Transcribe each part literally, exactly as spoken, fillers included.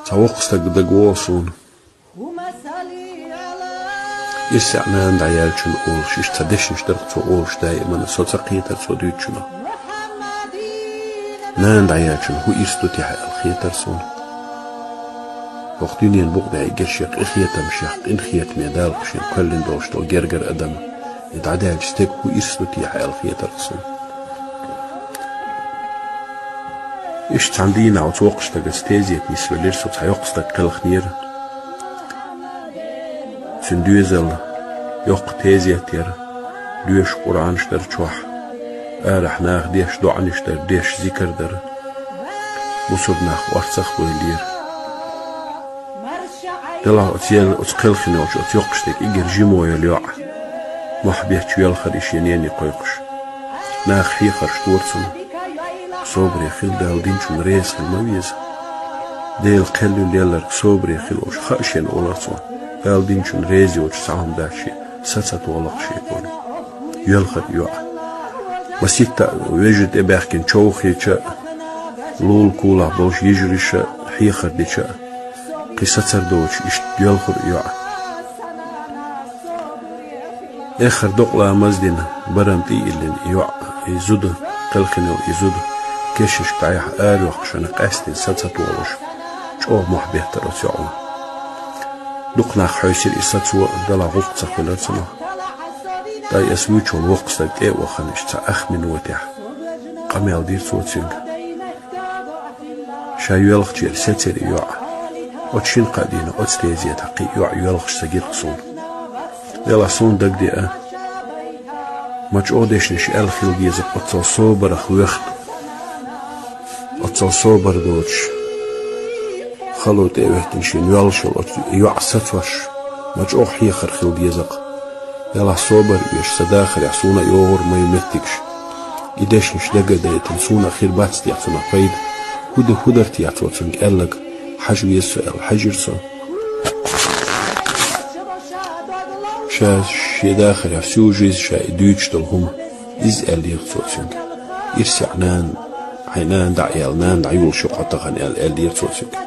Цхьа воккха стаг дагаволу суна. Ирсехь нана дӀаяьллачунна олуш, иштта цхьа дешнаш дара-кх цо олуш даимана, со ца кхетара цо дуьйцучунах. Нана дӀаяьллачунна хӀун ирс ду техьа аьлла хетара суна. ХӀокху дуьненан букъа тӀехь эггара шен къинхетамашех, къинхетаме Дала кху шен кхоьллина долуш долу гергара адам, и дӀадаьллачу стеган хӀун ирс ду техьа аьлла хетара суна. Иштта цхьана дийнахь оцу воккхачу стагаца тезета нисвелира со, цхьа йоккха стаг кхелхинера. Цуьнан доьзал йоккха тезет яра, доьшуш Къуръанаш дара чохь, арахь наха деш доӀанаш дара, деш зикар дара. Бусурба нах орцах а бевллера. Делахь оцу ел-, оцу кхелхина йолчу оцу йоккхачу стеган эггара жимо йолу йоӀ, мохь бетташ йоьлхура и шен нене кхойкхуш. Наха хьехарш дора цунна. Собаре хила, Дала динчунна реза хила ма веза. Делан кхел ю лелларг, собаре хила, уьш хаа шена олура цо. Дала динчунна реза йоцуш цхьа хӀума дац шен, са ца тохалахь шен кхунна. Йоьлхура йоӀ. Масийтта а вежарий тӀебаьхкина човхийча а, лулахь-кулахь болуш йижариша а хьехар дича а, кхин сацар доцуш иштта йоьлхура йоӀ. Эххар докъа ламаз а дина, барам тӀе а йиллина и йоӀ, и зуда, кхелхина йолу и зуда, кешнашка дӀаяхьа арайохкуш, къаьсттина са ца тохалуш, чӀогӀа мохь беттара оцу йоӀо. Дукха нах хьаьвсира и сацо, делахь гӀуллакх ца хуьлура цунах. Ткъа и ас вуьйцуш волу воккха стаг тӀе а вахана, иштта цхьа ах минотехь къамел дира цо цуьнга. Ша йоьлхучуьра сецира и йоӀ. Оцу шина-кхаа дийнахь оцу тезетахь кхин а йоӀ йоьлхуш ца гира-кх суна. Делахь суна дагадеа, ма чӀогӀа дешнаш аьлла хила деза-кх оццул собарах воьхна. Оццул собар доцуш, хало тӀе а хӀоьттина шена йоьлхуш йолу оцу йоӀ сацош, ма чӀогӀа хьехар хила деза-кх. Делахь собар оьшуш сан дахарехь суна а йогӀур ма ю меттигаш. И дешнаш дага а дайтина, суна а хир бац техьа цунах пайда. ХӀун ду, хӀун дара техьа цо цуьнга аьлларг? Хьажа веза со аьлла, хьаьжира со. Ша шен дахарехь всю жизнь ша и дуьйцуш долу хӀума, иза аьллера цо цуьнга. Ирсехь нана, хьайн нана дӀа а яьлла, нана дӀайолуш ю-кх хьо тахана аьлла, аьллера цо цуьнга.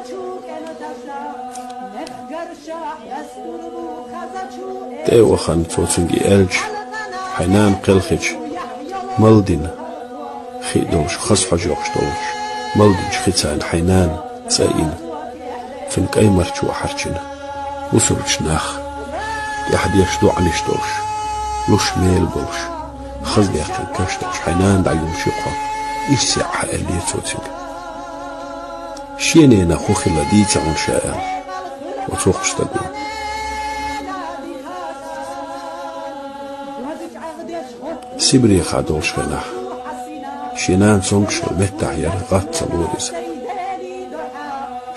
ТӀе а вахана цо цуьнга и аьлча, хьайн нана кхелхича, мала дина, хи а долуш, хаза хьожа йоккхуш долчу мала динчу хица хьайн нана цӀа а йина, цуьнан кӀай марчо хьарчина. Бусалбачу нах, тӀаьхьа деш доӀанаш долуш, луш мела болуш, хаза даьккхина каш долуш, хьайн нана дӀайолуш ю-кх хьо, ирсехь, аьллера цо цуьнга. Шен ненах хӀун хилла дийца хьуна ша аьлла, оцу воккхачу стага. Сибрехахь долуш хенахь, шен нана цомгуш йолу меттахь яра, гӀатта ца лора иза.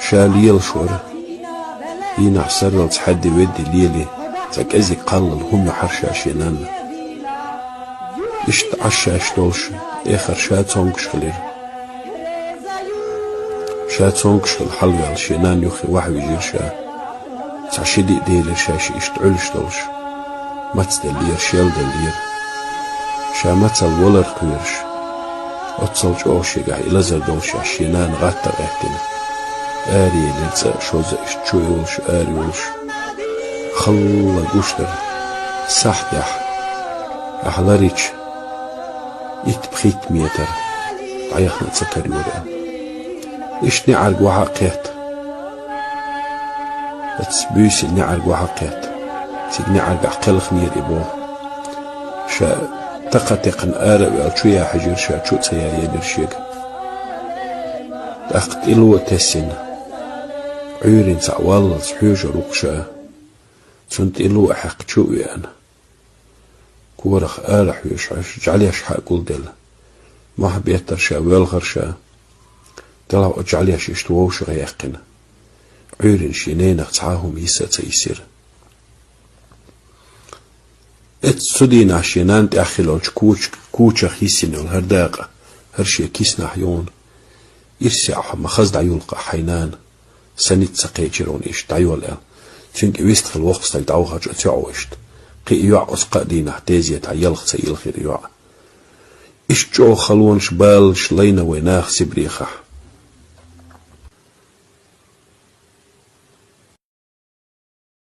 Ша лелаш вара, дийнахь сарралц хьаьдда-ведда лелий, цкъа кӀезиг кхаллал хӀума яхьара ша шен нанна. Иштта Ӏаш шаьш долуш, эххар ша цомгуш хилира. Ша цомгуш хилла хьалаваьлла, шен нанна юххе вахьа вижира ша. Цхьа ши диъ делира шаьш иштта Ӏуьллуш долуш. Мацделлера, шелделлера. Ша мацалла валар кхоьруш, оццал чӀогӀа шегахь и лазар долуш, шаьш шен нана гӀатта а гӀеттина, араелира цӀа а, шозза а иштта чу йолуш, ара йолуш. Халла гуш дара. Сахьтехь, ахь ларича, итт-пхийтта метр дӀаяхна а ца карайора. Иштта неӀарга вахьа а кхетта. Оцу буьйсанна неӀарга вахьа а кхетта. Цига неӀаргахь кхелхинера и боху. Ша такха текхна ара а ваьлла, чу ян хьаьжира, ша чу а ца яелира шега. ТӀаккха тӀе ло а тесна, Ӏуьйранна цхьаъ валлалц хьоьжур ву-кх ша. Цунна тӀе ло а хьаькхна чу а веана. Корах ара хьоьжуш, жӀаьлеш хьа а гулделла. Мохь беттара ша, воьлхура ша. Делахь оцу жӀаьлеш иштта вовшах яьккхина, Ӏуьйранна шен ненах цхьа а хӀума йиса а ца йисира. Эццу цу дийнахь шен нанна тӀехь хиллачу куча-, кучах йисина йолу хӀара дакъа, хӀара шен киснахь ю хьуна. Ирсе ахь ма хаза дӀаюллу-кх хьайн нана. Сан ницкъ ца кхечира хьуна иштта дӀайолла аьлла. Цуьнга и вистхилла воккха стаг дӀавахарчу оцу йоӀо иштта. Кхин и йоӀ оцу кхаа дийнахь тезетахь елха ца йилхира йоӀ. Иштта чӀогӀа халонаш, баланаш лайна вай наха Сибрехахь.